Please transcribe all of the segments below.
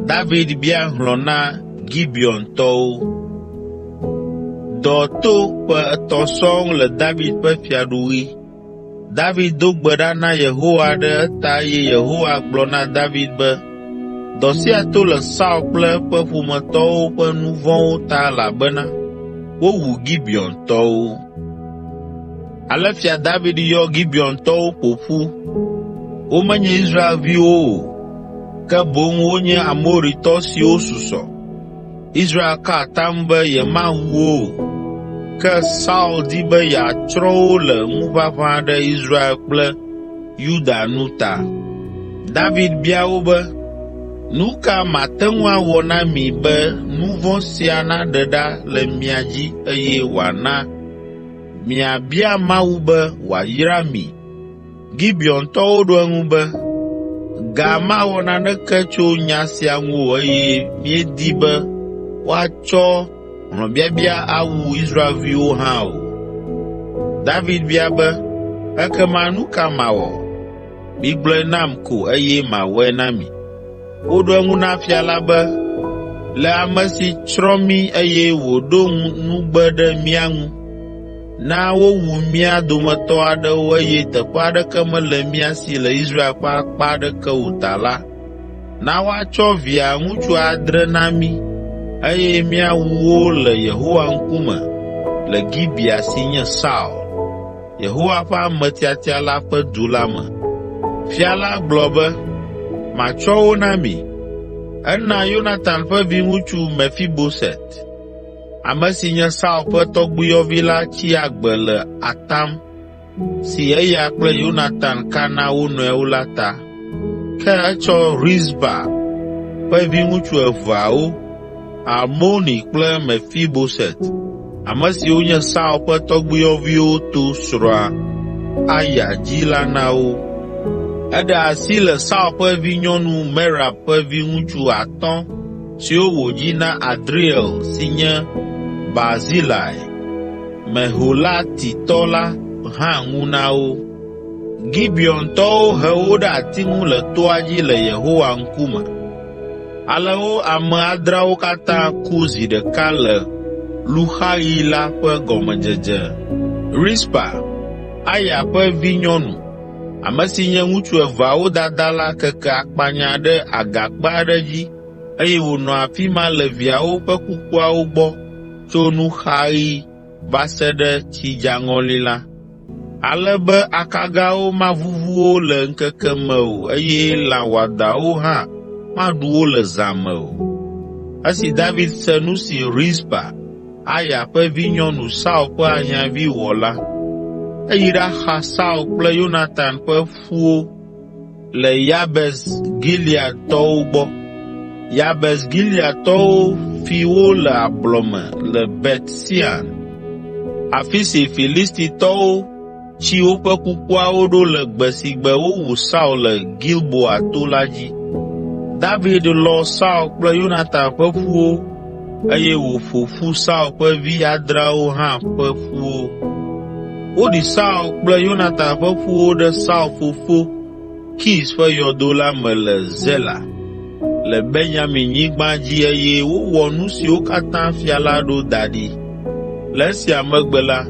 David bia hlɔ̃ na Gibeontɔwo. Dɔ to ƒe etɔ̃ sɔŋ le David ƒe fiaɖuɣi. David do gbe ɖa na Yehowa ɖe eta eye Yehowa gblɔ na David be, “Dɔ sia to le Saul kple eƒe ƒometɔwo ƒe nu vɔ̃wo ta elabena wowu Gibeontɔwo.” Ale Fia David yɔ Gibeontɔwo ƒo ƒu. Womenye Israelviwo o, ke boŋ wonye Amoritɔ siwo susɔ. Israel ka atam be yemawu wo o, ke Saul di be yeatsrɔ̃ wo le ŋuʋaʋã ɖe Israel kple Yuda nu ta. David bia wo be, “Nu ka mate ŋu awɔ na mi be nu vɔ̃ sia naɖe ɖa le mia dzi eye wòana miabia Mawu be wòayra mi?” Gibeontɔwo ɖo eŋu be, “Ga mawɔ naneke tso nya sia ŋu o eye míedi be woatsɔ hlɔ̃biabia awu Israelviwo hã o.” David bia be, “Ekema nu ka mawɔ? Migblɔe nam ko eye mawɔe na mi.” Woɖo eŋu na fia la be, “Le ame si tsrɔ̃ mí eye wòɖo nugbe ɖe mía ŋu, na wowu mía dometɔ aɖewo eye teƒe aɖeke mele mía si le Israel ƒe akpa aɖeke o ta la, na woatsɔ via ŋutsu adre na mí eye míawu wo le Yehowa ŋkume le Gibea si nye Saul, Yehowa ƒe ame tiatia la ƒe du la me.” Fia la gblɔ be, “Matsɔ wo na mi.” Ena Yonatan ƒe viŋutsu Mefiboset, ame si nye Saul ƒe tɔgbuiyɔvi la tsi agbe le atam si eya kple Yonatan ka na wo nɔewo la ta. Ke etsɔ Rizpa ƒe viŋutsu eveawo, Armoni kple Mefiboset, ame siwo nye Saul ƒe tɔgbuiyɔviwo to srɔ̃a Aya dzi la na wo. Eɖe asi le Saul ƒe vinyɔnu Merab ƒe viŋutsu atɔ̃ siwo wòdzi na Adriel si nye Barzilai, Meholatitɔ la hã ŋu na wo. Gibeontɔwo he wo ɖe ati ŋu le toa dzi le Yehowa ŋkume. Ale wo ame adreawo katã ku zi ɖeka le luxaɣi la ƒe gɔmedzedze. Rizpa, Aya ƒe vinyɔnu, ame si nye ŋutsu eveawo dada la keke akpanya ɖe agakpe aɖe dzi eye wònɔ afi ma le viawo ƒe kukuawo gbɔ tso nuxaɣi va se ɖe tsidzaŋɔli la, ale be akagawo mavuvu wo le ŋkeke me o eye lã wɔadãwo hã maɖu wo le zã me o. Esi David se nu si Rizpa, Aya ƒe vinyɔnu Saul ƒe ahiãvi wɔ la, eyi ɖaxa Saul kple Yonatan ƒe ƒuwo le Yabes Gileadtɔwo gbɔ. Yabes Gileadtɔwo fi wo le ablɔ me le Bet Sean, afi si Filistitɔwo tsi woƒe kukuawo ɖo le gbe si gbe wowu Saul le Gilboa to la dzi. David lɔ Saul kple Yonatan ƒe ƒuwo eye wòƒo ƒu Saul ƒe vi adreawo hã ƒe ƒuwo. Woɖi Saul kple Yonatan ƒe ƒuwo ɖe Saul fofo, Kis ƒe yɔdo la me le Zela, le Benyaminyigba dzi eye wowɔ nu siwo katã fia la ɖo da ɖi. Le esia megbe la,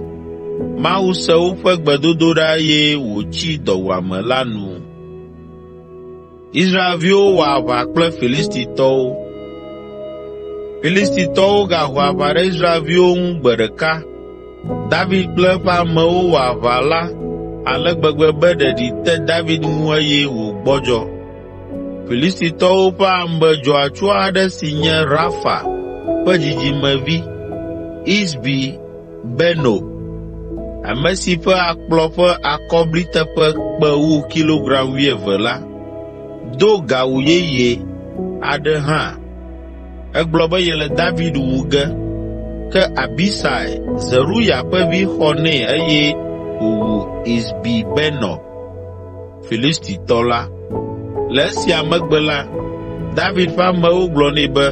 Mawu se woƒe gbedodoɖa eye wòtsi dɔwuame la nu. Filistitɔwo gaho aʋa ɖe Israelviwo ŋu gbe ɖeka. David kple eƒe amewo wɔ aʋa la ale gbegbe be ɖeɖi te David ŋu eye wògbɔdzɔ. Filistitɔwo ƒe ame dzɔatsu aɖe si nye Rafa ƒe dzidzimevi, Isbi Benob, ame si ƒe akplɔ ƒe akɔbliteƒe kpe wu kilogram wuieve la, do gawu yeye aɖe hã. Egblɔ be yele David wu ge. Ke Abisai, Zeruya ƒe vi xɔ nɛ eye wòwu Isbibenɔb, Filistitɔ la. Le esia megbe la, David ƒe amewo gblɔ nɛ be,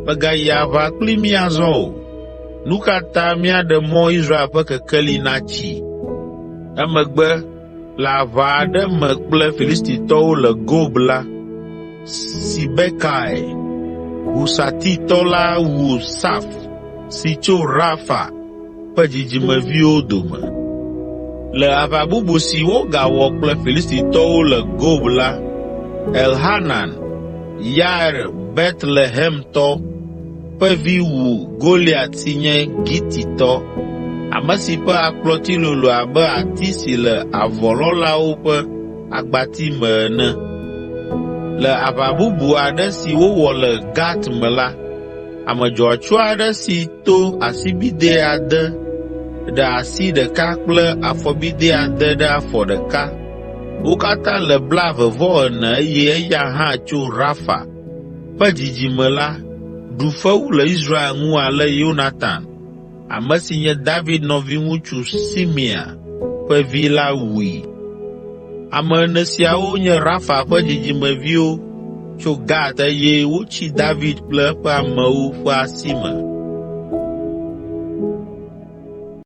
“Mègayi aʋa kpli mí azɔ o. Nu ka ta míaɖe mɔ Israel ƒe kekeli natsi?” Emegbe Le aʋa aɖe me kple Filistitɔwo le Gob la, Sibekai, Husatitɔ la wu Saf si tso Rafa ƒe dzidzimeviwo dome. Le aʋa bubu si wogawɔ kple Filistitɔwo le Gob la, Elhanan, Yair Betlehemtɔ ƒe vi wu Goliat si nye Gititɔ, ame si ƒe akplɔti lolo abe ati si le avɔlɔ̃lawo ƒe agbati me ene. Le aʋa bubu aɖe si wowɔ le Gat me la, ame dzɔatsu aɖe si to asibidɛ ade ɖe asi ɖeka kple afɔbidɛ ade ɖe afɔ ɖeka, wo katã le blaeve-vɔ-ene eye eya hã tso Rafa ƒe dzidzime la, ɖu fewu le Israel ŋu ale Yonatan, ame si nye David nɔviŋutsu Simea ƒe vi la wui. Ame ene siawo nye Rafa ƒe dzidzimeviwo tso Gat eye wotsi David kple eƒe amewo ƒe asi me.